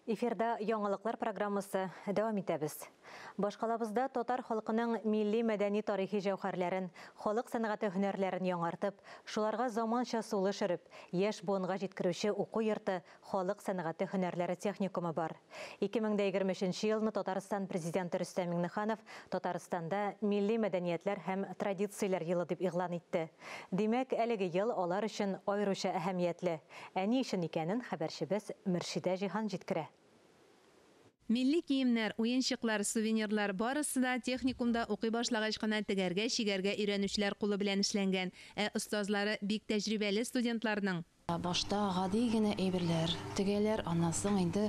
Эфирда яңалыклар программасы дәвам итәбез. Башкалабызда татар халкының милли мәдәни тарихи җәүһәрләрен, халык сәнгате һөнәрләрен яңартып, шуларга заманча сулыш өреп, яшь буынга җиткерүче уку йорты халык сәнгате һөнәрләре техникумы бар. 2023 елны Татарстан президенты Рөстәм Миңнеханов Татарстанда милли мәдәниятләр һәм традицияләр елы дип игълан итте. Димәк, әлеге ел алар өчен аеруча әһәмиятле. Ә ни өчен икәнен хәбәрчебез Мөршидә Җиһан җиткерә. Милли киемнәр, уенчыклар, сувенирлар барысы да техникумда укый башлагач кына тегәргә, чигәргә өйрәнүчеләр кулы белән эшләнгән. Ә остазлары бик тәҗрибәле студентларның. Башта гади генә әйберләр тегәләр, аннан соң инде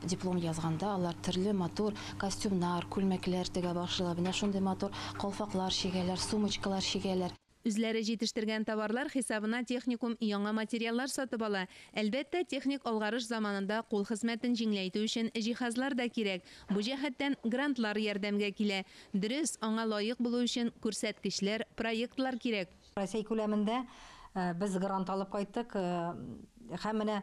диплом язганда алар төрле матур костюмнар, күлмәкләр тегә башлыйлар. Менә шундый матур калфаклар чигәләр, сумочкалар чигәләр. Үзләре җитештергән товарлар хисабына техникум яңа материаллар сатып ала. Әлбәттә, техник алгарыш заманында кул хезмәтен җиңеләйтү өчен җиһазлар да кирәк. Бу җәһәттән грантлар ярдәмгә килә. Дөрес, аңа лаек булу өчен күрсәткечләр, проектлар кирәк. Россия күләмендә без грант алып кайттык. Һәм менә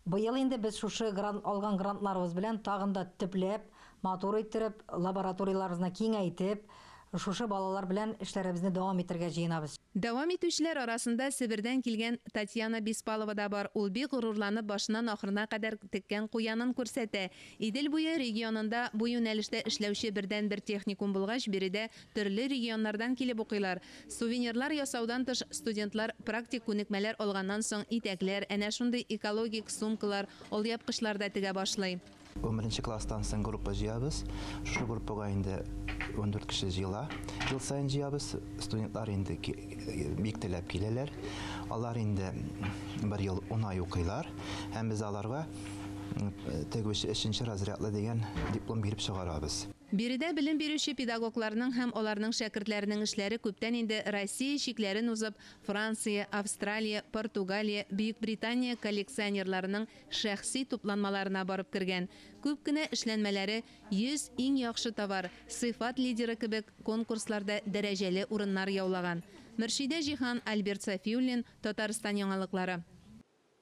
быел инде без шушы грант алган грантларыбыз белән тагын да төпләп, матур иттереп, лабораторияләребезне киңәйтеп, шушы балалар белән эшләребезне дәвам итәргә җыенабыз. Дәвам итүчеләр арасында Себердән килгән Татьяна Беспалова да бар. Ул бик горурланып башыннан ахырына кадәр теккән куянын күрсәтә. Идел буе регионында бу юнәлештә эшләүче бердәнбер техникум булгач, биредә төрле регионнардан килеп укыйлар. Сувенирлар ясаудан тыш студентлар практик күнекмәләр алганнан соң итәкләр, әнә шундый экологик сумкалар, алъяпкычлар да тегә башлый. 11 класстан соң группа җыябыз. Шушы группага инде 14 кеше җыела. Ел саен җыябыз. Студентлар инде бик теләп киләләр. Алар инде бер ел 10 ай укыйлар. Һәм без аларга тегүче 3 разрядлы дигән диплом биреп чыгарабыз. Биредә белем бирүче педагогларның һәм аларның шәкертләренең эшләре күптән инде Россия чикләрен узып, Франция, Австралия, Португалия, Бөекбритания коллекционерларының шәхси тупланмаларына барып кергән. Күп кенә эшләнмәләре 100 иң яхшы товар, сыйфат лидеры кебек конкурсларда дәрәҗәле урыннар яулаган. Мөршидә Җиһан, Альберт Сафиуллин, Татарстан яңалыклары.